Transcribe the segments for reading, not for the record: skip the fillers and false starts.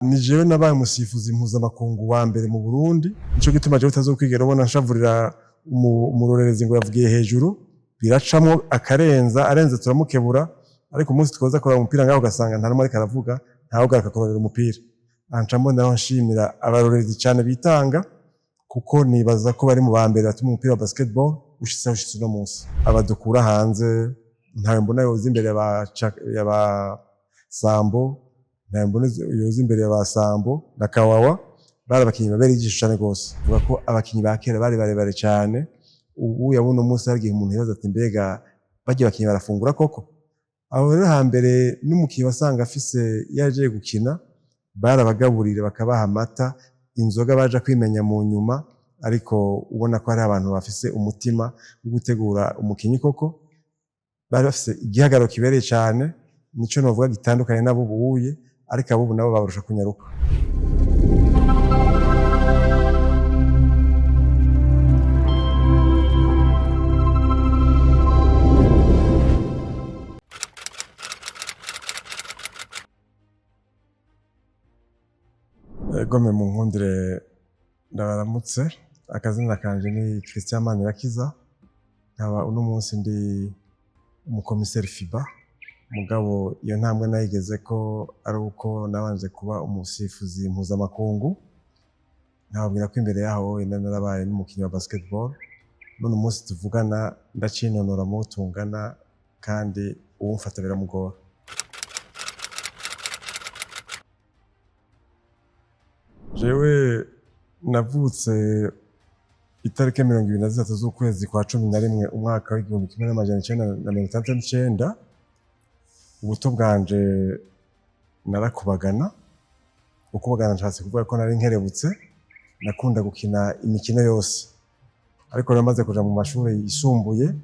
Ni jewe nabaye umusifuzi mpuzamakungu wa mbere mu Burundi. Nico gituma jewe utazokwigera ubona nshavurira umurorerezi ngo yavugiye hejuru. Biracamwo akarenza, arenze turamukebura. Ariko umunsi twoza kuraba umupira ngaho ugasanga nta numwe ariko aravuga, ntawugaruka kurorera umupira. Aha nca mboneraho nshimira abarorerezi cane bitanga, kuko nibaza ko bari mu ba mbere batuma umupira wa basketball ushitse aho ushitse uno munsi. Abadukura hanze ntawe mbona yoza imbere ya ba Sambo, ntawe mbona yoza imbere ya ba Sambo na Kawawa. Bari abakinyi babereye ijisho cane gose. Vuga ko abakinyi ba kera bari barebare cane. Ubu yabona umunsi hari igihe umuntu yibaza ati: "Mbega barya abakinyi barafungura koko?" Aho rero hambere n'umukinyi wasanga afise yaje gukina, barabagaburira, bakabaha amata, inzoga baja kwimenya mu nyuma. Ariko ubona ko hari abantu bafise umutima wo gutegura umukinyi koko, bari bafise igihagararo kibereye cane. Nico novuga gitandukanye n'abo ubuye, ariko abubu nabo babarusha kunyaruka. Gome mu nkundire ndabaramutse. Akazina kanje ni Christian Manirakiza, nkaba uno munsi ndi umukomiseri FIBA. Mugabo iyo ntambwe nayigeze ko ari uko nabanje kuba umusifuzi mpuzamakungu. Nkababwira ko imbere yaho wenda narabaye n'umukinyi wa basketball. None umunsi tuvugana ndacinonora mu tungana, kandi uwumfata biramugora. Jewe navutse itariki 23 z'ukwezi kwa 11, umwaka w'1969. Ubuto bwanje narakubagana. Gukubagana nshatse kuvuga ko nari nkerebutse, nakunda gukina imikino yose. Ariko rero maze kuja mu mashuri yisumbuye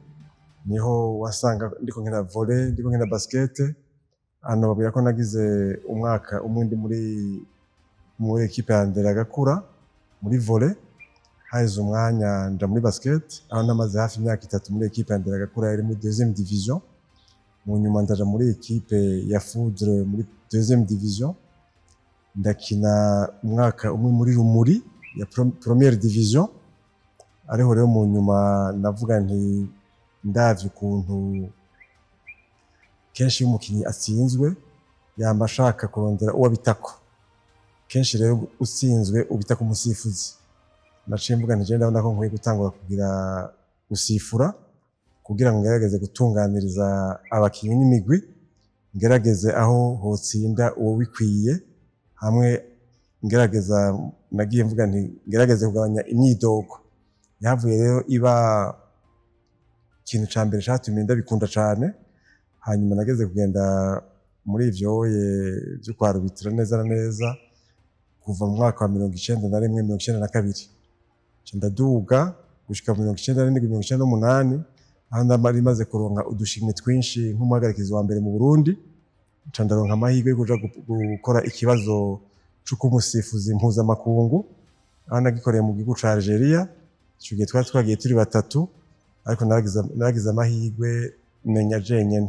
niho wasanga ndiko nkina volley, ndiko nkina basket. Hano babwira ko nagize umwaka umwe ndi muri ekipe ya Nderagakura muri volley. Haheze umwanya nja muri basket, aho namaze hafi imyaka 3 muri ekipe ya Nderagakura yari muri deuxième division. Mu nyuma ndaja muri ekipe ya Foudre muri deuxième division, ndakina umwaka umwe muri Rumuri ya première division. Ariho rero mu nyuma navuga nti ndavye ukuntu kenshi iyo umukinyi atsinzwe yama ashaka kurondera uwo abitako. Kenshi rero utsinzwe ubita ku musifuzi. Naciye mvuga nti jewe ndabona ko nkwiye gutangura kugira gusifura, kugira ngo ngerageze gutunganiriza abakinyi n'imigwi, ngerageze aho hotsinda uwo bikwiye. Hamwe ngerageza, nagiye mvuga nti ngerageze kugabanya imyidogo. Yahavuye rero iba ikintu ca mbere catumye ndabikunda cane. Hanyuma nageze kugenda muri ivyoye vyo kwarubitira neza na neza kuva mu mwaka wa 91, 92, nca ndaduga gushika mu 97, 98, aho nari maze kuronka udushimwe twinshi nk'umuhagarikizi wa mbere mu Burundi. Nca ndaronka amahirwe yo kuja gukora ikibazo c'ukumusifuzi mpuzamakungu, aho nagikoreye mu gihugu ca Algeria. Ico gihe twari twagiye turi batatu, ariko naragize amahirwe menya jenyene.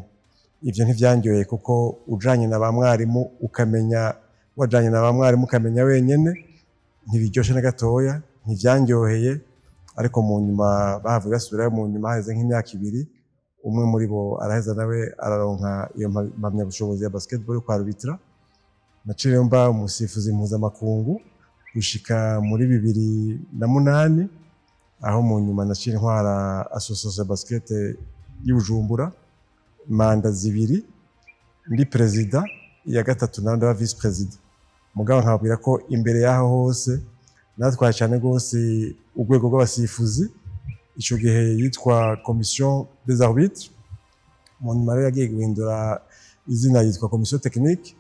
Ivyo ntivyanryoheye, kuko ujanye na ba mwarimu ukamenya, wajanye na ba mwarimu ukamenya wenyene, ntibiryoshe na gatoya. Ntivyanryoheye, ariko mu nyuma bahavuye basubirayo. Mu nyuma haheze nk'imyaka 2, umwe muri bo araheza nawe araronka iyo mpamyabushobozi ya basketball yo kwarubitira. Naciye rero mba umusifuzi mpuzamakungu gushika muri 2008, aho mu nyuma naciye ntwara association ya basket y'i Bujumbura manda 2, ndi perezida, iya gatatu naho ndaba vice perezida. Mugabo nkababwira ko imbere y'aho hose natwaye cyane rwose urwego rw'abasifuzi. Ico gihe yitwa commission des arbitres, mu nyuma rero yagiye guhindura izina yitwa commission technique.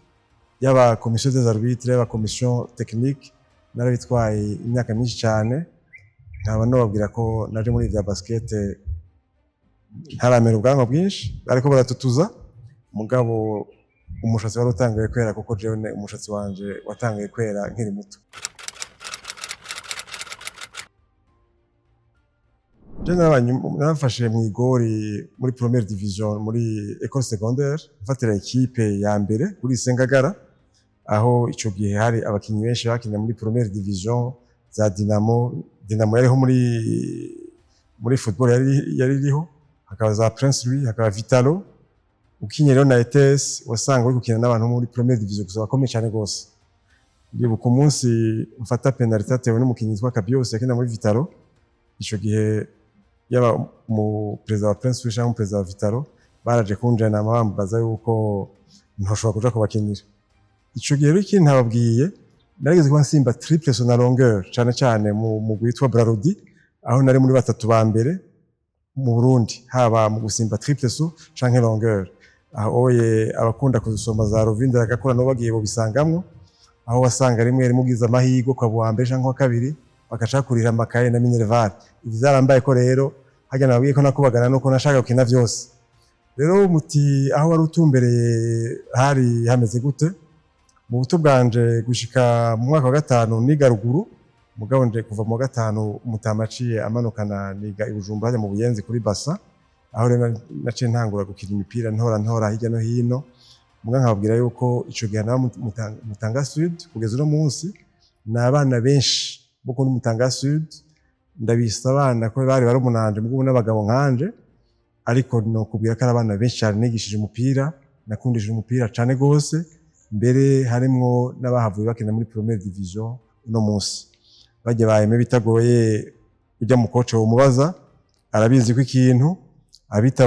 Yaba commission des arbitres, yaba commission technique, narabitwaye imyaka myinshi cyane. Nkaba nababwira ko naje muri vya basket ntaramera ubwanwa bwinshi, ariko baratutuza. Mugabo umushatsi wari utanguye kwera, kuko jewe umushatsi wanje watanguye kwera nkiri muto. Je narafashe mw'igori muri première division muri école secondaire, mfatira ekipe ya mbere kuri Sengagara. Aho ico gihe hari abakinyi benshi bakina muri première division za Dinamo. Dinamo yariho muri football, yari iriho, hakaba za Prince Louis, hakaba Vitalo. Ukinye rero na ETS, wasanga uri gukina n'abantu bo muri première division gusa, bakomeye cyane gose. Ndibuka umunsi mfata penalty atewe n'umukinyi witwa Kabiose yakina muri Vitalo. Ico gihe yaba mu perezida wa Prince Louis cyangwa umuperezida wa Vitalo baraje kunjana, bambaza yuko ntoshobora kuja kubakinira. Ico gihe rero, ikindi ntababwiye, narigeze kuba nsimba triple saut na longueur, cane cane mu mugwi witwa Brarudi, aho nari muri batatu ba mbere mu Burundi, haba mu gusimba triple saut canke longueur. Aho oye abakunda kuzisoma za Rovinde agakora nabo bagiye bobisangamwo, aho wasanga rimwe rimwe ugize amahirwe ukaba uwa mbere canke uwa kabiri, bagaca kurira amakaye na minerval. Ivyo vyarambaye ko rero harya nababwiye ko nakubagana nuko nashaka gukina vyose. Rero muti aho wari utumbereye hari hameze gute? Mu buto bwanje gushika mu mwaka wa gatanu niga ruguru, mugabo nje kuva mu wa gatanu umutama aciye amanukana niga i Bujumbura, hajya mu Buyenzi kuri Basa. Aho rero naciye ntangura gukina imipira ntora ntora hirya no hino. Muga nkababwira yuko ico gihe naba Mutanga Sud, kugeza uno munsi ni abana benshi bo kuri Mutanga Sud ndabisa abana ko bari barumunanje, mugo n'abagabo nkanje. Ariko nokubwira ko ari abana benshi cyane nigishije umupira, nakundishije umupira cane gose, mbere harimwo n'abahavuye bakina muri première division uno munsi. Bajya baheme bitagoye, ujya mu coach umubaza arabizi ko ikintu abita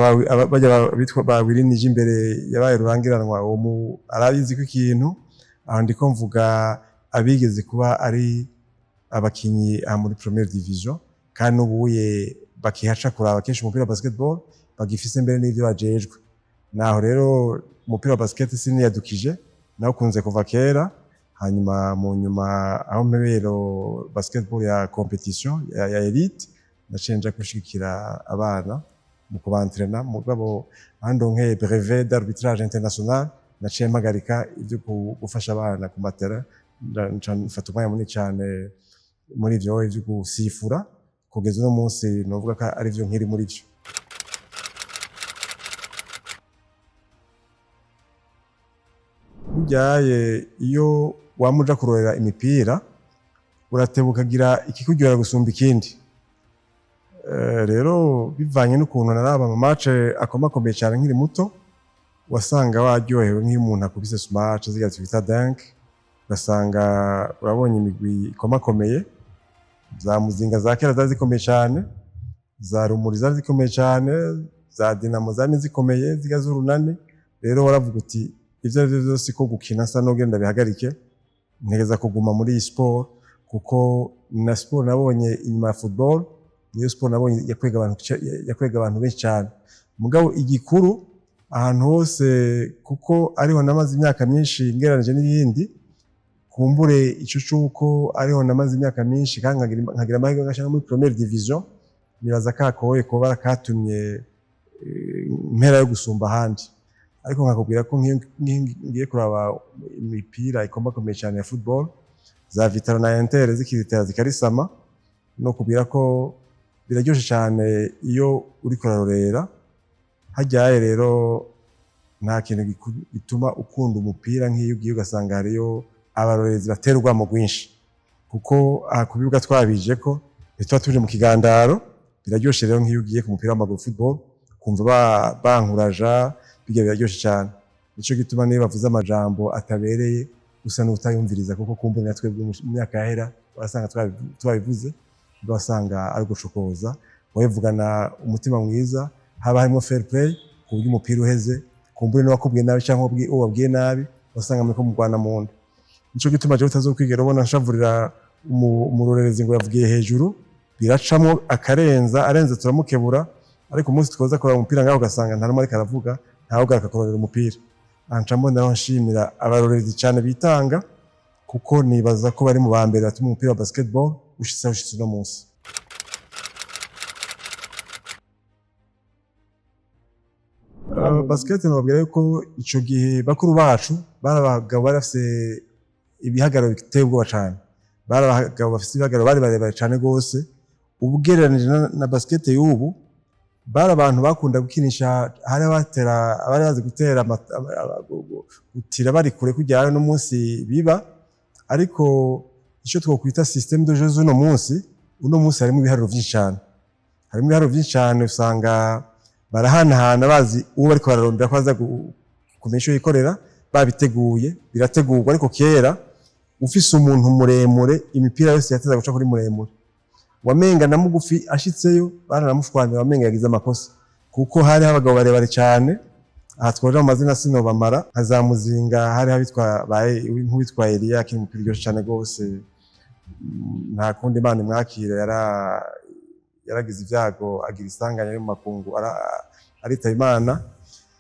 bajya bitwa ba Wirinije imbere yabaye rurangiranwa, uwo arabizi ko ikintu. Aho ndiko mvuga abigeze kuba ari abakinyi aha muri première division, kandi n'ubuye bakihaca kuraba kenshi umupira wa basketball, bagifise mbere n'ivyo bajejwe. Naho rero umupira wa basket siniyadukije, nawukunze kuva kera. Hanyuma mu nyuma aho mpebero basketball ya compétition ya élite, naciye nja gushigikira abana mu kubantrena. Mugabo aho brevet d'arbitrage international, naciye mpagarika ibyo gufasha abana ku matera, nca mfata umwanya munini cyane muri ivyo vyo gusifura. Kugeza uno munsi novuga ko ari vyo nkiri muri vyo. Buryaye iyo wama uja kurorera imipira, urateba ukagira ikikuryohera gusumba ikindi. Rero bivanye n'ukuntu naraba ama match akomakomeye cyane nkiri muto, wasanga waryohewe nk'iyo umuntu akubise smash, zirya twita dunk, ugasanga urabonye imigwi ikomakomeye. Za Muzinga za kera zari zikomeye cyane, za Rumuri zari zikomeye cyane, za Dinamo zari zikomeye, zirya z'Urunani. Rero waravuga uti ivyo arivyo vyose ko gukina sa n'ugenda bihagarike, ntegeza kuguma muri iyi sport, kuko na sport nabonye inyuma ya football niyo sport nabonye yakwega abantu benshi cyane. Mugabo igikuru ahantu hose, kuko ariho namaze imyaka myinshi ngereranije n'ibindi, kumbure ico cuko ariho namaze imyaka myinshi kandi nkagira amahirwe ngashika muri première division, nibaza kakoye kuba katumye impera yo gusumba ahandi. Ariko nkakubwira ko nk'iyo ngiye kuraba imipira ikomakomeye cyane ya football, za Vitalo na Inter zikiritera zikarisama, no kubwira ko biraryoshe cyane iyo uriko urarorera hajyaye. Rero nta kintu gituma ukunda umupira nk'iyo ugiye ugasanga hariyo abarorerezi batera urwamo rwinshi, kuko aha ku bibuga twabije ko ntituba turi mu kigandaro. Biraryoshe rero nk'iyo ugiye ku mupira w'amaguru, football, kumva bankuraja bijya, biraryoshe cyane. Nico gituma niyo bavuze amajambo atabereye usa n'utayumviriza, kuko kumbura na twebwe mu myaka yahera wasanga twabivuze, ugasanga ari gucokoza. Wabivugana umutima mwiza, haba harimo fair play, ku buryo umupira uheze kumbure n'uwakubwiye nabi cyangwa uwo wabwiye nabi wasanga muriko murwana mu nda. Nico gituma jewe utazokwigera ubona nshavurira umurorerezi ngo yavugiye hejuru. Biracamwo akarenza, arenze turamukebura. Ariko umunsi twoza kuraba umupira ngaho ugasanga nta n'umwe ariko aravuga, ntawe ugaruka kurorera umupira. Aha mbona nshimira abarorerezi cyane bitanga, kuko nibaza ko bari mu ba mbere batuma umupira wa basketball ushitse aho ushitse uno munsi. Basket nababwira yuko ico gihe bakuru bacu bari abagabo bari bafise ibihagararo biteye ubwoba cane, bari abagabo bafise ibihagararo, bari barebare cane gose ugereranije na basket y'ubu. Bari abantu bakunda gukinisha, hari abatera, abari bazi gutera gutira bari kure kujyayo no munsi biba. Ariko icyo twokwita système de jeu z'uno munsi, uno munsi harimo ibiharuro vyinshi cyane, harimo ibiharuro vyinshi cyane. Usanga barahanahana, bazi uwo bariko bararondera ko aza kumenya ico yikorera, babiteguye, birategurwa. Ariko kera ufise umuntu muremure, imipira yose yateza guca kuri muremure. Wamenga na mugufi ashitseyo baranamushwanira, wamenga yagize amakosa, kuko hari abagabo barebare cyane. Aha twoja mu mazina sinobamara, nka za Muzinga, hari abitwa nk'uwitwa Eliya akina umupira uryoshye cyane rwose. Nta kundi, Imana imwakire, yaragize ibyago, agira isanganya yo mu makungu, aritaba Imana.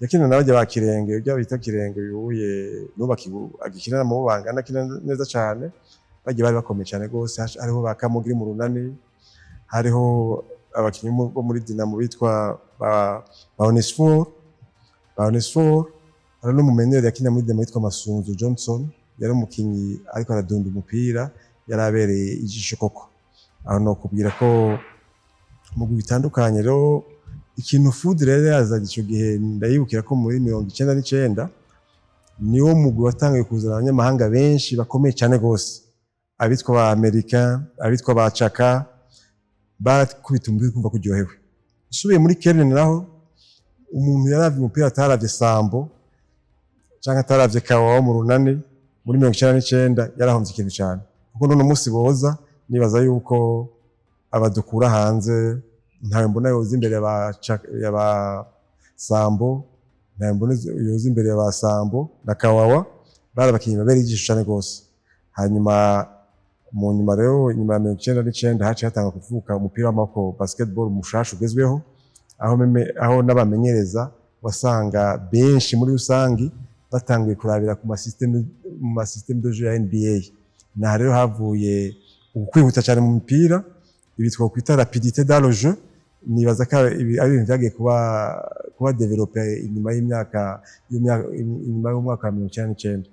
Yakina na barya ba Kirenge, ibyo bita Kirenge yuye n'ubu agikina mu bangana, akina neza cyane. Bagiye bari bakomeye cyane rwose. Hariho ba Kamugiri mu Runani, hariho abakinyi bo muri Dinamo bitwa ba Onesphore, ba Onesphore. Hari n'umumenyeri yakina muri Dinamo yitwa Masunzu Johnson, yari umukinyi ariko aradunda umupira, yari abereye ijisho koko. Aho nokubwira ko mu bihe bitandukanye rero, ikintu Foudre rero yazanye ico gihe, ndayibukira ko muri 99 niwo mugwi watanguye kuzana abanyamahanga benshi bakomeye cyane rwose, abitwa ba Amerika, abitwa ba Chaka, barakubita umupira kumva kuryohewe. Usubiye muri Kern naho, umuntu yaravye umupira ataravye Sambo canke ataravye Kawawa wo mu Runani muri 99 yarahomvye ikintu cyane, kuko none umunsi boza nibaza yuko abadukura hanze ntawe mbona yoza imbere ya ba Sambo, ntawe mbona yoza imbere ya ba Sambo na Kawawa. Bari abakinyi babereye ijisho cyane rwose. Hanyuma mu nyuma rero, inyuma ya 99, haciye hatangwa kuvuka umupira w'amaboko, basketball mushasha ugezweho, aho même aho n'abamenyereza wasanga benshi muri rusangi batanguye kurabira ku ma système, mu ma système de jeu ya NBA. Naha rero havuye ukwihuta cyane mu mipira, ibi twakwita rapidité dans le jeu. Nibaza ko ibi ari ibintu vyagiye kuba développé inyuma y'imyaka, inyuma y'umwaka wa 99.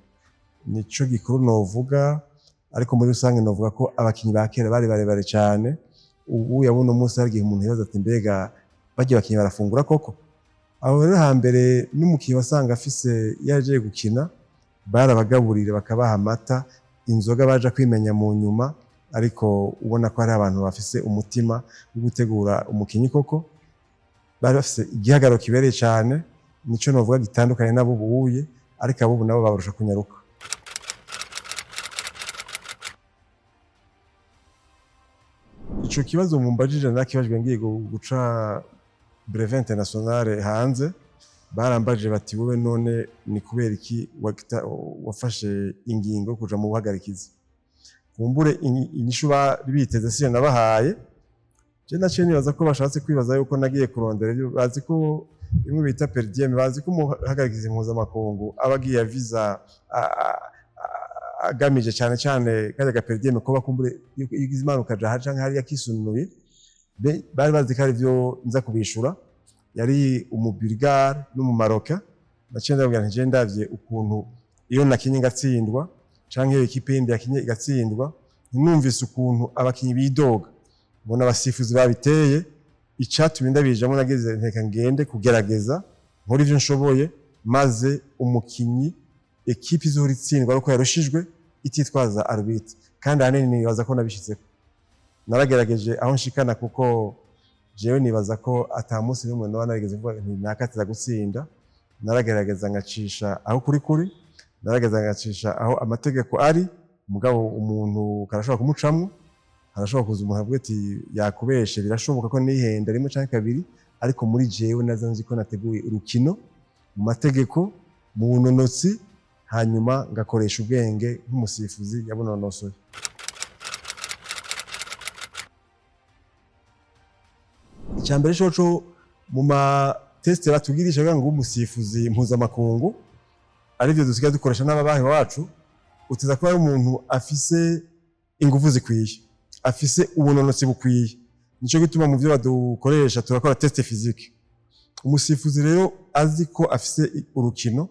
Nico gikuru novuga. Ariko muri rusange novuga ko abakinyi ba kera bari barebare cyane. Ubu yabona umunsi hari igihe umuntu yibaza ati: "Mbega barya abakinyi barafungura koko?" Aho rero hambere n'umukinyi wasanga afise yaje gukina, barabagaburira, bakabaha amata, inzoga baja kwimenya mu nyuma. Ariko ubona ko hari abantu bafise umutima wo gutegura umukinyi koko, bari bafise igihagararo kibereye cyane. Nico novuga gitandukanye n'abo ubuye, ariko abo ubu nabo babarusha kunyaruka. Ico kibazo mumbajije nakibajwe ngiye guca brevet international hanze. Barambajije bati: "Wowe none ni kubera iki wafashe ingingo yo kuja mu buhagarikizi?" Kumbure inyishu bari biteze siyo nabahaye. Je naciye nibaza ko bashatse kwibaza yuko nagiye kurondera ibyo bazi ko bimwe bita per diem, bazi ko umuhagarikizi mpuzamakungu aba agiye aviza agamije cyane cyane kajya ga per diem, kuba kumbure iyo ugize impanuka ukaja aha canke hariya kisunuye. Bari bazi ko ari byo nza kubishura. Yari umubulgare n'umumaroka. Naciye ndababwira nti: "Je ndavye ukuntu iyo nakinye ngatsindwa, canke iyo ekipe yindi yakinye igatsindwa, ntinumvise ukuntu abakinyi bidoga, mbona abasifuzi babiteye, icatumye ndabijamwo nagize nteka ngende kugerageza nkore ivyo nshoboye, maze umukinyi ekipe izohora itsindwa ariko yarushijwe ititwaza arbitre." Kandi ahanini nibaza ko nabishitseko, naragerageje aho nshikana, kuko jewe nibaza ko ata munsi n'umwe noba narigeze mvuga nti nakatira gutsinda. Naragerageza ngacisha aho kuri, naragerageza ngacisha aho amategeko ari. Mugabo umuntu karashobora kumucamwo, harashobora kuza umuntu avuga ati yakubeshe. Birashoboka ko nihenda rimwe canke kabiri, ariko muri jewe naza nzi ko nateguye urukino mu mategeko, mu bunonotsi, hanyuma ngakoresha ubwenge nk'umusifuzi yabunonosoye. Icyambere coco, mu ma test batugirisha kugira ngo ube umusifuzi mpuzamakungu, arivyo dusigaye dukoresha n'ababanki bacu, uteza kuba ari umuntu afise ingufu zikwiye, afise ubunonotsi bukwiye. Nico gituma mu byo badukoresha turakora test physique. Umusifuzi rero azi ko afise urukino,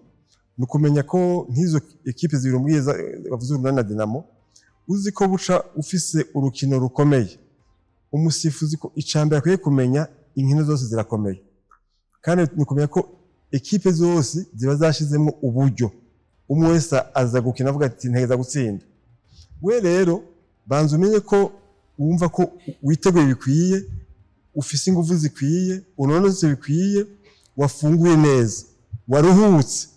ni ukumenya ko nk'izo ekipe zibiri umbwiye bavuze, Urunani na Dinamo, uzi ko buca ufise urukino rukomeye, umusifuzi ko icambere akwiye kumenya Inkino zose zirakomeye, kandi ni ukumenya ko équipe zose ziba zashizemo uburyo. Umwe wese aza gukina avuga ati: "Ntegeza gutsinda." We rero banza umenye ko wumva ko witeguye bikwiye, ufise ingufu zikwiye, unonotse bikwiye, wafunguye neza, waruhutse,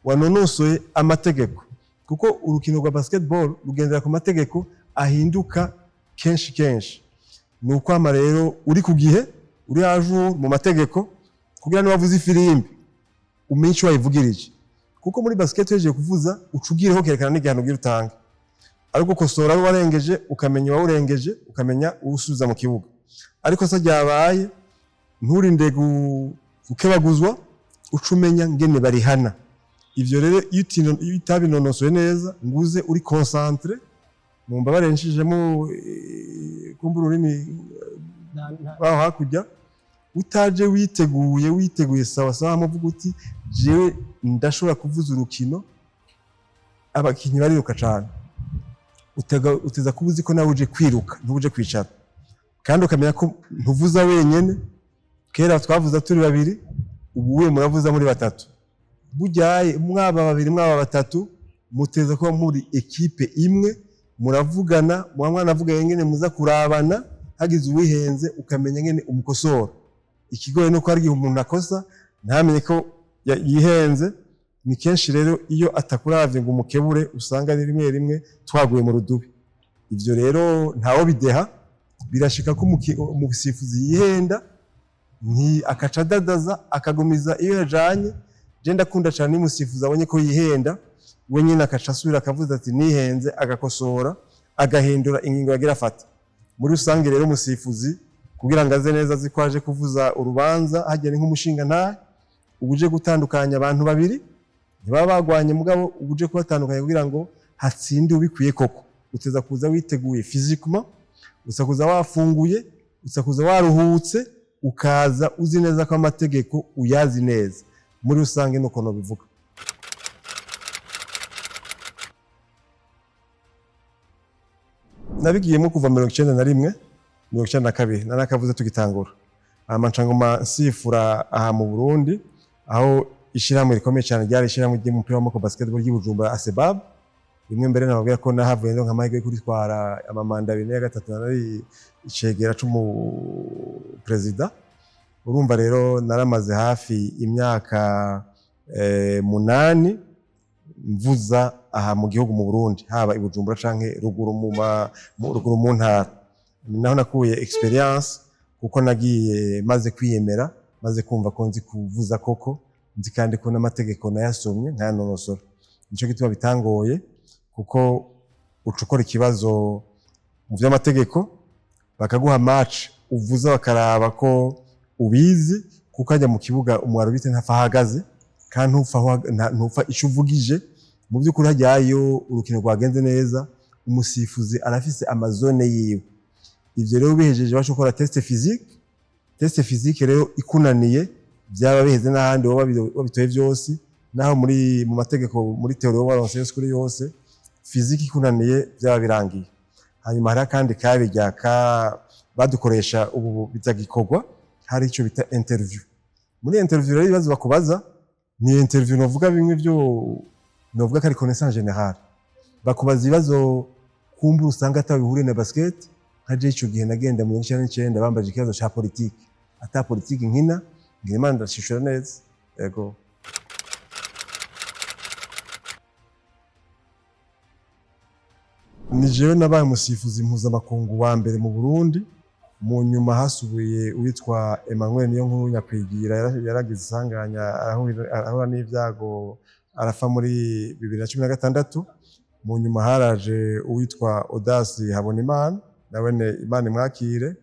wanonosoye amategeko, kuko urukino rwa basketball rugendera ku mategeko ahinduka kenshi kenshi. Ni ukwama rero uri ku gihe, uri à jour mu mategeko, kugira niba wavuze ifirimbi umenye icyo wayivugirije, kuko muri basket uhejeje kuvuza uca ugireho kerekana n'igihano ugira utange, ari gukosora abo warengeje, ukamenya uwawurengeje, ukamenya uwusubiza mu kibuga. Ariko se ryabaye, nturinde gukebaguzwa, uca umenya ngene barihana. Ivyo rero iyo utabinonosoye neza nguze uri concentré, mumbabarire nshijemo kumbura ururimi baho hakurya, utaje witeguye, witeguye sawa sawa, muvuga uti: "Jewe ndashobora kuvuza urukino." Abakinyi bariruka cane. Uteza kuba uzi ko nawe uje kwiruka, ntuje kwicara, kandi ukamenya ko ntuvuza wenyene. Kera twavuza turi babiri, ubu we muravuza muri batatu. Buryaye mwaba babiri, mwaba batatu, muteza kuba muri équipe imwe, muravugana, muba mwanavuganye ngene muza kurabana. Hagize uwihenze, ukamenya ngene umukosora. Ikigoye nuko hari igihe umuntu akosa ntamenye ko yihenze. Ni kenshi rero iyo atakuravye ngo umukebure, usanga ari rimwe rimwe twaguye mu rudubi. Ivyo rero ntawo bideha, birashika ko umusifuzi yihenda, nti akaca adadaza, akagumiza iyo yajanye. Je ndakunda cane iyo umusifuzi abonye ko yihenda, we nyine akaca asubira akavuza ati: "Nihenze," agakosora, agahindura ingingo yagira afata. Muri rusange rero, umusifuzi kugira ngo aze neza azi ko aje kuvuza urubanza, hagera nk'umushinga ntahe, uba uje gutandukanya abantu babiri ntibaba bagwanye, mugabo uba uje kubatandukanya kugira ngo hatsinde ubikwiye koko. Uteza kuza witeguye physiquement, uza kuza wafunguye, uza kuza waruhutse, ukaza uzi neza ko amategeko uyazi neza. Muri rusange nuko nobivuga. Nabigiyemo kuva 91, 92, narakavuze tugitangura. Hama nca nguma nsifura aha mu Burundi, aho ishirahamwe rikomeye cyane ryari ishirahamwe ry'umupira w'amaboko, basketball, ry'i Bujumbura, ASEBAB. Rimwe mbere nababwira ko nahavuye ndonka amahirwe yo kuritwara ama mandats abiri n'iya gatatu, nari icegera c'umu perezida. Urumva rero naramaze hafi imyaka 8 mvuza aha mu gihugu mu Burundi, haba i Bujumbura canke ruguru ruguru mu ntara. Ni naho nakuye expérience, kuko nagiye maze kwiyemera, maze kumva ko nzi kuvuza koko, nzi kandi ko n'amategeko nayasomye nkayanonosora. Nico gituma bitangoye, kuko uca ukora ikibazo mu vy'amategeko, bakaguha match uvuza, bakaraba ko ubizi, kuko hajya mu kibuga umu arbitre ntapfa ahagaze, kandi ntupfa ntupfa ico uvugije. Mu by'ukuri hajyayo urukino rwagenze neza, umusifuzi arafise ama zones yiwe. Ivyo rero bihejeje, baca ukora test physique. Test physique rero ikunaniye, byaba biheze n'ahandi woba wabitoye vyose, naho muri mu mategeko, muri théorie woba waronse yose kuri yose, physique ikunaniye byaba birangiye. Hanyuma hari akandi kabirya ka badukoresha, ubu bitagikorwa, hari icyo bita interview. Muri interview rero, ibibazo bakubaza ni interview novuga bimwe byo novuga ko ari connaissance générale. Bakubaza ibibazo kumbura usanga ataho bihuriye na basket. Nka je ico gihe nagenda mu 99, bambaje ikibazo ca politique, ata politique nkina, ngira Imana ndashishura neza. Yego, ni jewe nabaye umusifuzi mpuzamakungu wa mbere mu Burundi. Mu nyuma hasubiye uwitwa Emmanuel Niyonkuru nyakwigira, yaragize isanganya, arahura n'ibyago, arafa muri 2016. Mu nyuma haraje uwitwa Audace Habonimana, nawene Imana imwakire.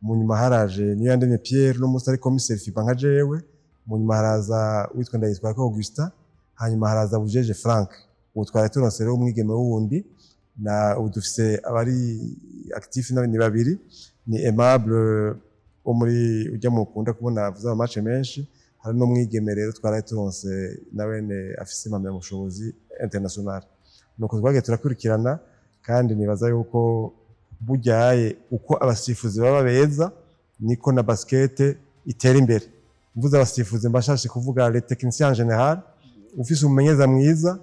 Mu nyuma haraje Niyandemye Pierre, no musi ari commissaire FIBA nka jewe. Mu nyuma haraza uwitwa Ndayitwarako Augustin, hanyuma haraza Bujeje Frank. Ubu twari turonse rero umwigeme wundi, na ubu dufise abari actif ni babiri, ni Aimable wo muri ujya mukunda kubona avuze ama match menshi, hari n'umwigeme rero twari turonse, nawene afise impamyabushobozi international. Nuko twagiye turakurikirana, kandi nibaza yuko buryaye uko abasifuzi baba beza niko na basket. itere imbere. Mvuze abasifuzi, mbashashe kuvuga les techniciens en général. Ufise umumenyereza mwiza,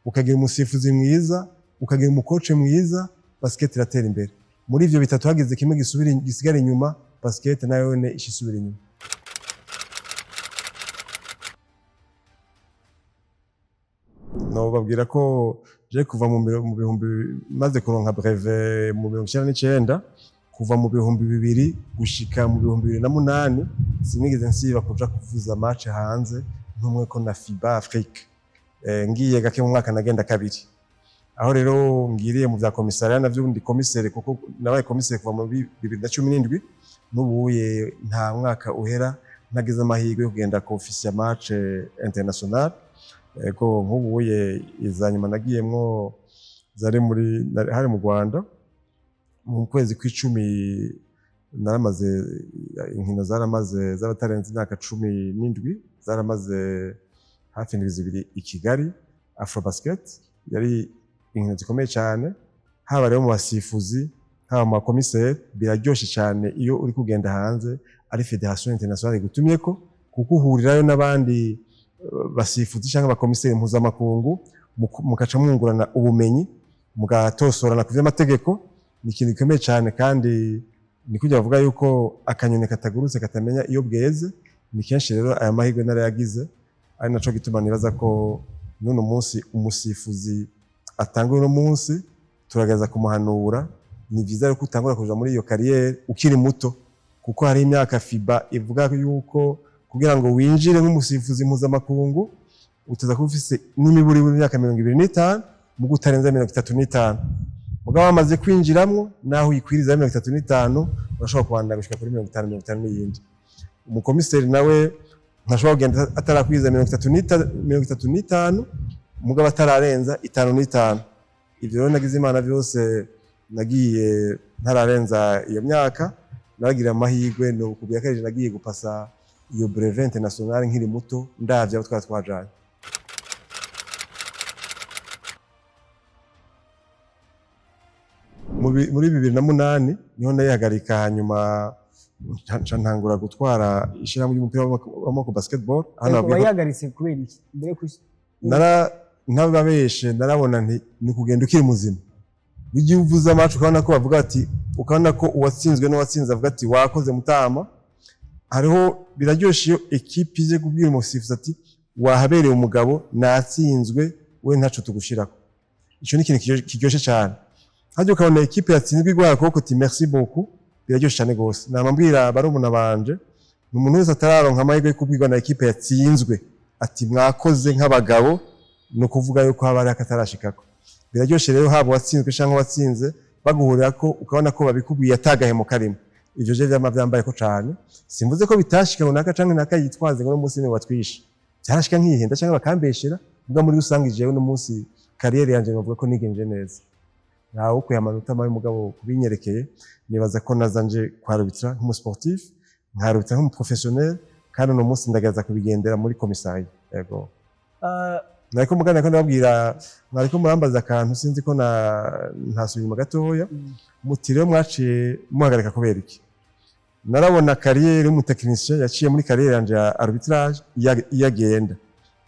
ukagira umusifuzi mwiza, ukagira umu coach mwiza, basket iratera imbere. Muri ivyo bitatu hagize kimwe gisubira gisigara inyuma, basket nayo ne ishisubira inyuma. No babwira ko je kuva mu bihumbi, maze kuronka brevet mu 99, kuva mu 2000 gushika mu 2008, sinigeze nsiba kuja kuvuza match hanze ntumwe ko na FIBA Afrique. Ngiye gake mu mwaka, nagenda kabiri. Aho rero ngiriye mu vya commissariat navyo, ndi commissaire, kuko nabaye commissaire kuva mu 2017. N'ubuye nta mwaka uhera ntagize amahirwe yo kugenda ku officier match international. Ego, nk'ubuye iza nyuma nagiyemwo zari muri hari mu Rwanda mu kwezi kw'icumi. Naramaze inkino zaramaze z'abatarenze imyaka 17, zaramaze hafi indwi 2 i Kigali, Afrobasket. Yari inkino zikomeye cyane, haba rero mu basifuzi, haba mu bakomiseri. Biraryoshe cyane iyo uri kugenda hanze ari fédération internationale igutumyeko, kuko uhurirayo n'abandi basifuzi cyangwa abakomiseri mpuzamakungu, mukaca mwungurana ubumenyi, mugatosorana ku vy'amategeko. Ni ikintu gikomeye cyane, kandi ni kujya bavuga yuko akanyoni katagurutse katamenya iyo bweze. Ni kenshi rero aya mahirwe narayagize, ari naco gituma nibaza ko n'uno munsi umusifuzi atanga uno munsi turagerageza kumuhanura. Ni vyiza rero ko utangura kuja muri iyo carrière ukiri muto, kuko hari imyaka FIBA ivuga yuko kugira ngo winjire nk'umusifuzi mpuzamakungu uteza kuba ufise n'imiburi w'imyaka 25, mugo utarenza 35. Mugabo wamaze kwinjiramwo, naho uyikwiriza 35, urashobora kubandanya gushika kuri 50, 50 n'iyindi. Umukomiseri nawe ntashobora kugenda atarakwiza 35, mugabo atararenza 55. Ivyo rero nagize Imana, vyose nagiye ntararenza iyo myaka. Naragira amahirwe, no kubwira ko nagiye gupasa iyo brevet international nkiri muto, ndavye abo twari twajanye. Muri 2008 niho nayihagarika, hanyuma nca ntangura gutwara ishirahamwe ry'umupira w'amaboko, basketball hano. Ariko Babwiye ko wayihagaritse kubera iki mbere yo Nara ntababeshe, narabona nti ni kugenda ukiri muzima. Igihe uvuze amacu, ukabona ko bavuga ati, ukabona ko uwatsinzwe n'uwatsinze avuga ati: "Wakoze mutama." Hariho biraryoshe iyo ekipi ije kubwira umusifuzi ati: "Wahabereye umugabo, natsinzwe, we ntaco tugushirako." Ico ni ikintu kiryoshe cyane. Hajya ukabona ekipe yatsinzwe iguhaye akaboko ati: "Merci beaucoup." Biraryoshe cyane gose. Nama mbwira barumuna banje, ni umuntu wese atararonka amahirwe yo kubwirwa na ekipe yatsinzwe ati: "Mwakoze nk'abagabo", ni ukuvuga yuko haba hariho akatarashikako. Biraryoshe rero, haba uwatsinzwe cyangwa uwatsinze, baguhurira ko ukabona ko babikubwiye atagahemo karimo. Ivyo je vyama vyambaye ko cane. Simvuze ko bitashika ngo naka canke naka yitwaze ngo uno munsi ni watwishe. Byarashika nkihenda canke bakambeshera, ubwo muri rusange jewe uno munsi carrière yanje bavuga ko nigenje neza. Ntawe ukuye amanota mabi, mugabo kubinyerekeye nibaza ko naza nje kwarubitra nk'umu sportif, nkarubitra nk'umu professionnel, kandi uno munsi ndagerageza kubigendera muri commissariat. Yego. Nariko mugana ko ndababwira, mwariko murambaza akantu, sinzi ko na ntasubiye inyuma gatoya. Muti rero mwaciye muhagarika kubera iki? Narabona carrière y'umu technicien yaciye muri carrière yanje ya arbitrage iyo agenda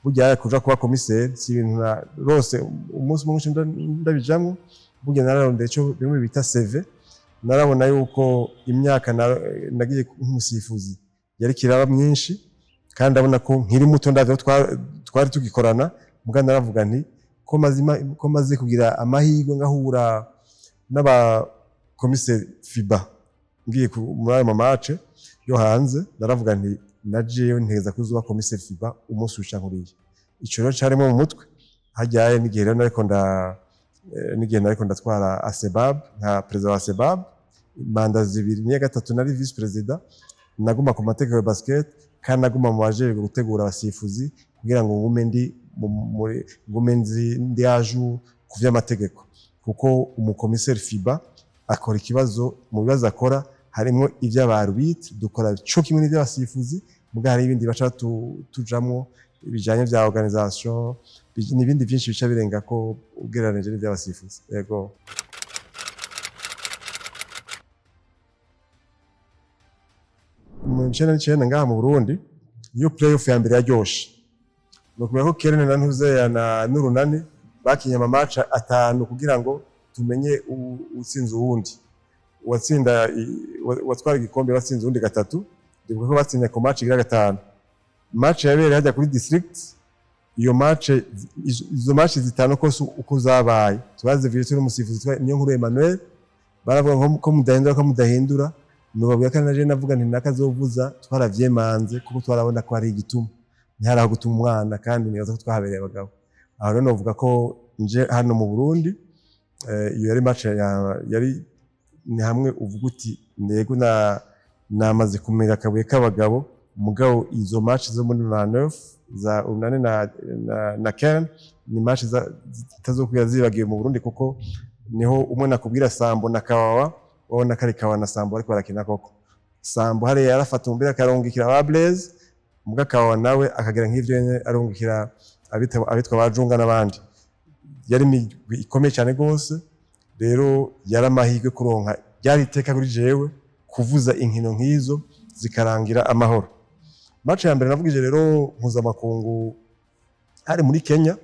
burya kuja kuba commissaire si ibintu na rose umunsi umwe nca ndabijamwo. Burya nararondeye ico bimwe bita CV. Narabona yuko imyaka nagiye nk'umusifuzi yari kiraba myinshi, kandi ndabona ko nkiri muto, ndavyo twari tugikorana. Muga naravuga nti ko maze kugira amahirwe ngahura n'abakomiseri FIBA ngiye muri ayo ma match yo hanze, naravuga nti na jewe ntegeza kuzoba komiseri FIBA umunsi uca nkuriya. Ico rero carimo mu mutwe hajyaye n'igihe rero nariko nda n'igihe nariko ndatwara ASEBAB nka perezida wa ASEBAB manda zibiri, n'iya gatatu nari vice président. Naguma ku mategeko ya basket, kandi naguma mu bajejwe gutegura abasifuzi kugira ngo ngume ndi ngume nzi ndi à jour ku vy'amategeko, kuko umukomiseri FIBA akora ikibazo. Mu bibazo akora harimo ivy'aba arbitre, dukora co kimwe n'ivy'abasifuzi, muga hari ibindi baca tujamwo bijanye vya organisation n'ibindi byinshi bica birenga ko ugereranije n'ivy'abasifuzi. Yego. Mu 99 ngaha mu Burundi, niyo playoff ya mbere yaryoshe. Ni ukumenya ko Kerne na Ntuzeya na n'Urunani bakinye ama match atanu kugira ngo tumenye utsinze uwundi. Uwatsinda uwatwara igikombe batsinze uwundi gatatu. Ndibuka ko batsinze ku match igira gatanu, match yabereye hajya kuri district. Iyo match, izo match zitanu kose uko zabaye, twazivuye turi umusifuzi niyo nkuru Emmanuel. Baravuga ngo ko mudahindura, ko mudahindura. Nubabwira ko naje navuga nti nakazovuza. Twaravyemanze kuko twarabona ko hari igituma, ntihari aho gutuma umwana, kandi nibaza ko twahabereye abagabo. Aho rero novuga ko nje hano mu Burundi, iyo yari match yari ni hamwe uvuga uti ntego na namaze kumenya akabuye k'abagabo. Mugabo izo match zo muri 99 za Urunani na Kern ni match zitazokwira zibagiwe mu Burundi, kuko niho umwe nakubwira Sambo na Kawawa, wabona kari Kawa na Sambo ariko barakina koko. Sambo hariya yarafata umupira akarungikira ba Blaise, muga Kawawa nawe akagira nk'ivyo nyene, arungikira abitwa ba Junga n'abandi. Yari imigwi ikomeye cyane gose. Rero yari amahirwe kuronka, ryari iteka kuri jewe kuvuza inkino nk'izo zikarangira amahoro. Match ya mbere navugije rero mpuzamakungu hari muri Kenya.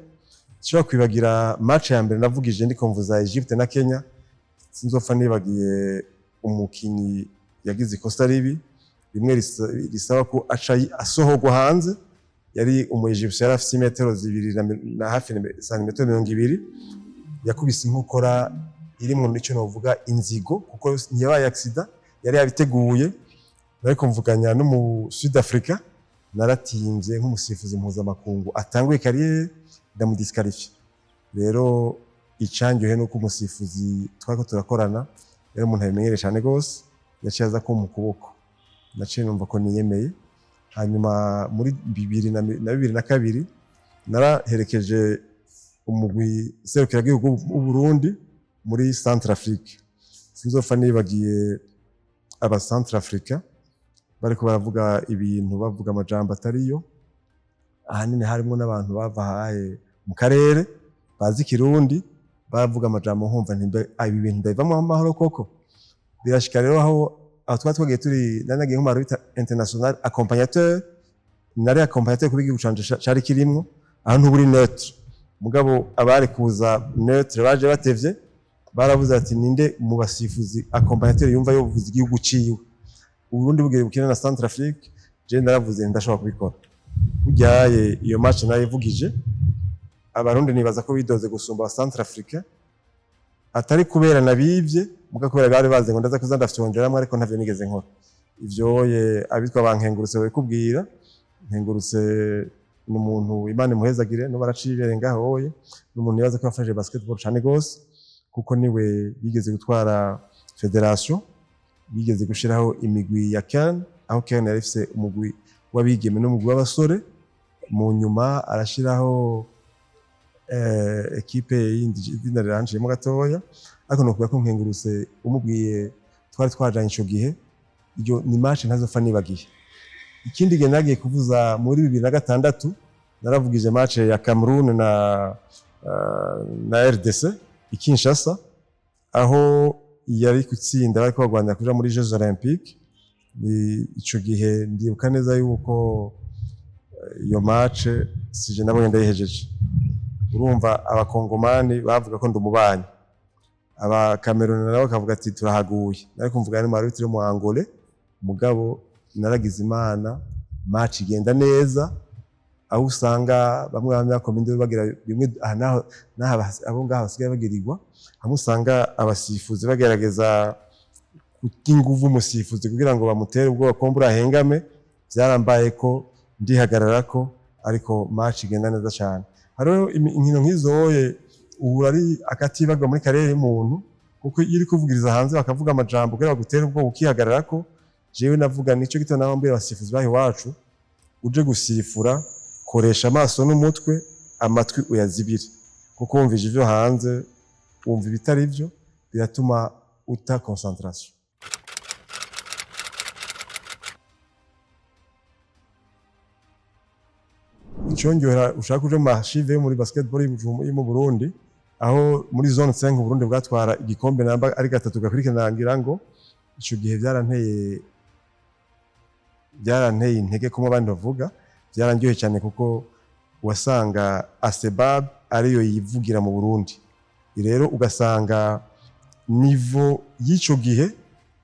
Sinshobora kwibagira match ya mbere navugije ndiko mvuza Egypte na Kenya. Sinzopfa nibagiye umukinyi yagize ikosa ribi rimwe risaba ko aca asohorwa hanze. Yari umu Egypte, yari afise imetero 2 na hafi santimetero 20. Yakubise inkokora irimwo nico novuga inzigo, kuko ntiyabaye accident, yari yabiteguye. Ariko mvuganya n'umu Sud Africa, naratinvye nk'umusifuzi mpuzamakungu atanguye carrière, ndamudisqualifie. Rero icandyohe nuko umusifuzi twariko turakorana yari umuntu abimenyereye cane gose, yaciye aza kumpa ukuboko, naciye numva ko niyemeye. Hanyuma muri bibiri na 2002 naraherekeje umugwi serukiragihugu w'u Burundi muri Centrafrique. Sinzopfa nibagiye aba Centrafrica bariko baravuga ibintu, bavuga amajambo atariyo. Ahanini harimwo n'abantu bava haye mu karere bazi ikirundi, bavuga amajambo nkumva nti mbe ibi bintu ndabivamwo amahoro koko? Birashika rero aho twari twagiye turi, nari nagiye nk'umu arbitre international accompagnateur. Nari accompagnateur kuba igihugu canje cari kirimwo, aho ntuburi neutre. Mugabo abari kuza neutre baje batevye, baravuze ati: "Ninde mu basifuzi accompagnateur yumva yovuza igihugu ciwe?" Uburundi bugiye gukina na Centrafrique, je naravuze ndashobora kubikora. Buryaye iyo match nayivugije, Abarundi nibaza ko bidoze gusumba Centrafrique, atari kubera nabivye, muga kubera bari bazi ngo ndaza kuza ndafyongeramwo, ariko ntavyo nigeze nkora. Ivyoye abitwa bankengurutse babikubwira. Nkengurutse ni umuntu, Imana imuhezagire, no baraciye ibere ngaho hoye. Ni umuntu nibaza ko yafashije basketball cane gose, kuko niwe yigeze gutwara fédération, yigeze gushiraho imigwi ya CAN, aho CAN yari ifise umugwi w'abigeme n'umugwi w'abasore. Mu nyuma arashiraho équipe yindi, izina riranciyemo gatoya, ariko nokuvuga ko Nkengurutse umubwiye twari twajanye ico gihe. Iyo ni match ntazopfa nibagiye. Ikindi gihe nagiye kuvuza muri 2006, naravugije match ya Cameroon na RDC i Kinshasa, aho yari gutsinda bariko bagwanira kuja muri Jeux Olympiques. Ico gihe ndibuka neza yuko iyo match sije nabonye ndayihejeje. Urumva Abakongomani bavuga ko ndi umubanyi, aba Cameroon nabo bakavuga ati turahaguye. Nariko mvuga n'umu arbitre mu Angola, mugabo naragize Imana match igenda neza, aho usanga bamwe bamwe bakoma induru bagira bimwe aha naho naha abo ngaho basigaye bagirirwa, hamwe usanga abasifuzi bagerageza guta inguvu umusifuzi kugira ngo bamutere ubwoba ko mbura ahengame. Byarambaye ko ndihagararako, ariko match igenda neza cyane. Hariho inkino nk'izoye ubu ari akatibagwa muri carrière y'umuntu, kuko iyo uri kuvugiriza hanze bakavuga amajambo kugira bagutere ubwoba ukihagararako. Jewe navuga nico gituma naho mbwira abasifuzi baho iwacu: uje gusifura, koresha amaso n'umutwe, amatwi uyazibire, kuko wumvise ivyo hanze, wumva ibitari byo, biratuma uta concentration. Icyongera ushaka uje mu archive yo muri basketball yo mu Burundi, aho muri zone 5 Burundi bwatwara igikombe namba ari gatatu gakurikirana, ngira ngo ico gihe byaranteye Byaranteye intege kumwe abandi bavuga, byarandyoheye cyane kuko wasanga ASEBAB ariyo yivugira mu Burundi. Rero ugasanga niveau y'ico gihe,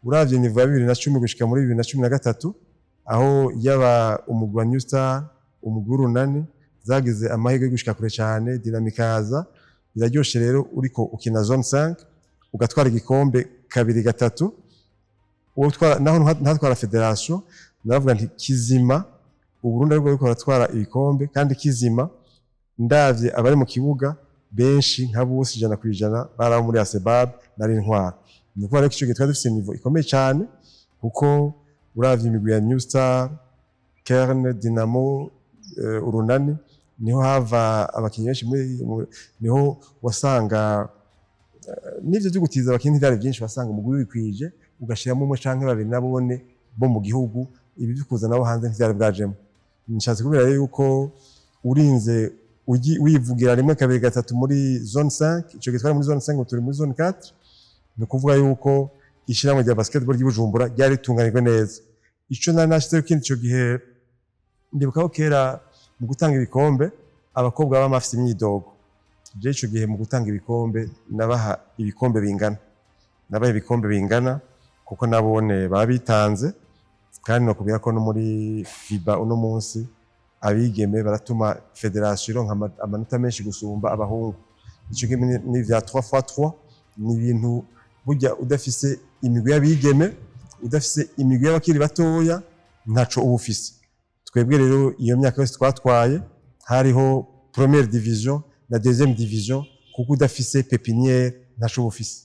uravye niveau ya 2010 gushika muri 2013, aho yaba umugwi wa New Star, umugwi w'Urunani zagize amahirwe yo gushika kure cyane, Dynamo ikaza. Biraryoshe rero uriko ukina zone 5 ugatwara igikombe kabiri, gatatu, uwo naho ntatwara fédération, ndavuga nti kizima Uburundi aribwo buriko baratwara ibikombe, kandi kizima ndavye abari mu kibuga benshi nka bose 100% bari abo muri ASEBAB, nari ntwara. Ni ukuvuga rero ko ico gihe twari dufise niveau ikomeye cyane, kuko uravye imigwi ya New Star, Kern, Dynamo, Urunani, niho hava abakinyi benshi niho wasanga n'ivyo vyo gutiza abakinyi ntivyari vyinshi. Wasanga umugwi wikwije, ugashiramo umwe canke babiri nabone bo mu gihugu. Ibi vyo kuza nabo hanze ntivyari bwajemo. Nshatse kubwira rero yuko urinze wivugira rimwe, kabiri, gatatu muri zone 5, ico gihe twari muri zone 5, ubu turi muri zone 4, ni ukuvuga yuko ishirahamwe rya basketball ry'i Bujumbura ryari ritunganijwe neza. Ico nari nashizeho ikindi, ico gihe ndibuka ko kera mu gutanga ibikombe abakobwa baba bafise imyidogo. Je ico gihe mu gutanga ibikombe nabaha ibikombe bingana, nabaha ibikombe bingana kuko nabone baba bitanze. Kandi nokubwira ko no muri FIBA uno munsi abigeme baratuma fédération ironka amanota menshi gusumba abahungu. Ico gihe ni vya 3x3, ni ibintu burya udafise imigwi y'abigeme, udafise imigwi y'abakiri batoya, ntaco uba ufise. Twebwe rero iyo myaka yose twatwaye hariho première division na deuxième division, kuko udafise pépinière ntaco uba ufise.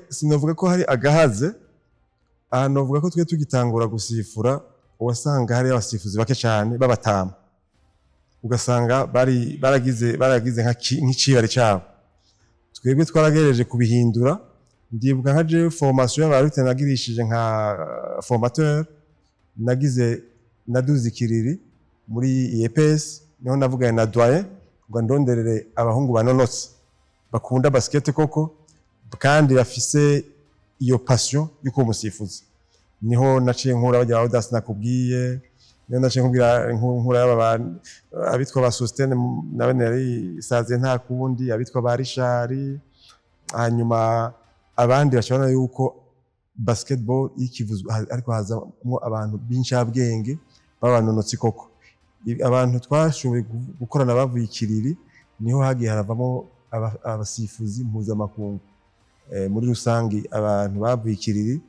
Sinovuga ko hari agahaze aha. Novuga ko twe tugitangura gusifura wasanga hari abasifuzi bake cyane b'abatama, ugasanga bari baragize nk'icibare cabo. Twebwe twaragereje kubihindura. Ndibuka nka jewe formation y'abarute nagirishije nka formateur, nagize naduze ikiriri muri IEPS, niho navuganye na doyen ngo ndonderere abahungu banonotse, bakunda basket koko kandi bafise iyo passion yo kuba umusifuzi. Niho naciye nkura bajya ba Audace nakubwiye, niho naciye nkubwira nkura y'aba abitwa ba Sostene, nawe yari isaze nta kundi, abitwa ba Richard. Hanyuma abandi bashobora yuko basketball ikivuzwa ariko hazamwo abantu b'incabwenge b'abanonotsi koko. Abantu twashoboye gukorana bavuye ikiriri, niho hagiye haravamo abasifuzi mpuzamakungu. Muri rusangi abantu bavuye ikiriri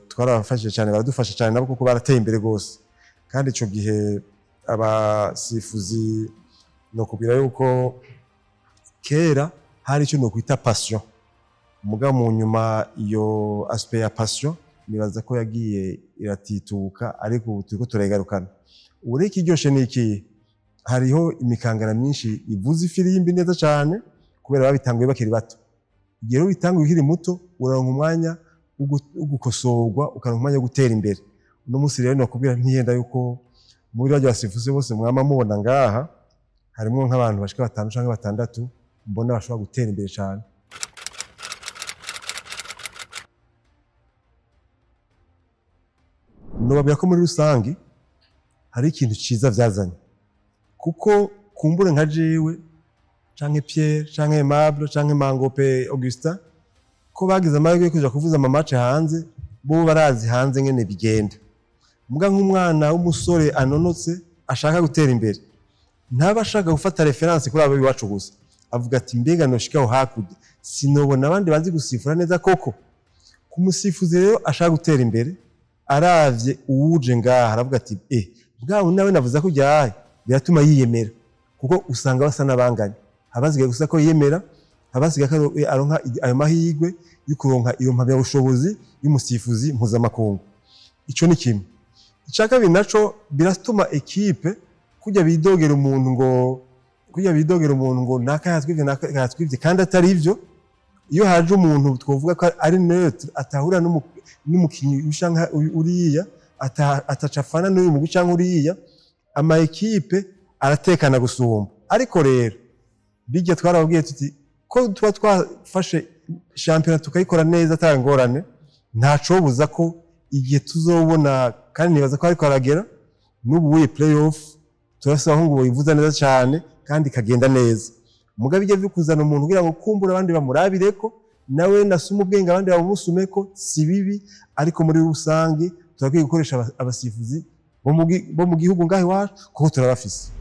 twarabafashije cyane, baradufasha cyane nabo kuko barateye imbere rwose. Kandi ico gihe abasifuzi, nokubwira yuko kera hari icyo nokwita passion, muga mu nyuma iyo aspect ya passion nibaza ko yagiye iratituka, ariko ubu turiko turayigarukana. Ubu rero ikiryoshe ni iki? Hariho imikangara myinshi ivuza ifirimbi neza cyane kubera babitanguye bakiri bato. Igihe rero ubitanguye ukiri muto, uraronka umwanya wo gukosorwa, ukaronka umwanya wo gutera imbere. Uno munsi rero nokubwira ntiyenda yuko muri barya basifuzi bose mwama mubona ngaha harimwo nk'abantu bashika batanu canke batandatu mbona bashobora gutera imbere cyane. Nobabwira ko muri rusangi hari ikintu ciza vyazanye, kuko kumbure nka jewe canke Pierre canke Aimable canke Mangope Augustin, ko bagize amahirwe yo kuja kuvuza ama match hanze, bo barazi hanze ngene bigenda. Muga nk'umwana w'umusore anonotse ashaka gutera imbere, ntaba ashaka gufata référence kuri abo iwacu gusa. Avuga ati: "Mbega noshikaho hakurya sinobona abandi bazi gusifura neza koko?" Ku musifuzi rero ashaka gutera imbere, aravye uwuje ngaha aravuga ati: "Eh, bwa nawe navuze ko ujyaye." Biratuma yiyemera kuko usanga basa n'abanganya. Abasigaye gusa ko yiyemera, abasigaye ko aronka ayo mahirwe yo kuronka iyo mpamyabushobozi y'umusifuzi mpuzamakungu. Ico ni kimwe. Icya kabiri naco, biratuma équipe kujya bidogera umuntu ngo naka yatwivye, naka yatwivye, kandi atari ivyo. Iyo haje umuntu twovuga ko ari neutre, atahura n'umukinyi canke uriya, ataca afana n'uyu mugwi canke uriya, ama équipe aratekana gusumba. Ariko rero bijya twarababwiye tuti ko tuba twafashe Shampiyona tukayikora neza ata ngorane, ntacobuza ko igihe tuzobona, kandi nibaza ko ariko aragera n'ubu wuye play-off, turasaba ngo boyivuza neza cyane kandi ikagenda neza. Mugabe ibyo byo kuzana umuntu kugira ngo kumbura abandi bamurabireko, nawe nasuma ubwenge abandi bamumusumeko, si bibi, ariko muri rusange turakwiye gukoresha abasifuzi bo mu gihugu ngaho iwacu, kuko turabafise.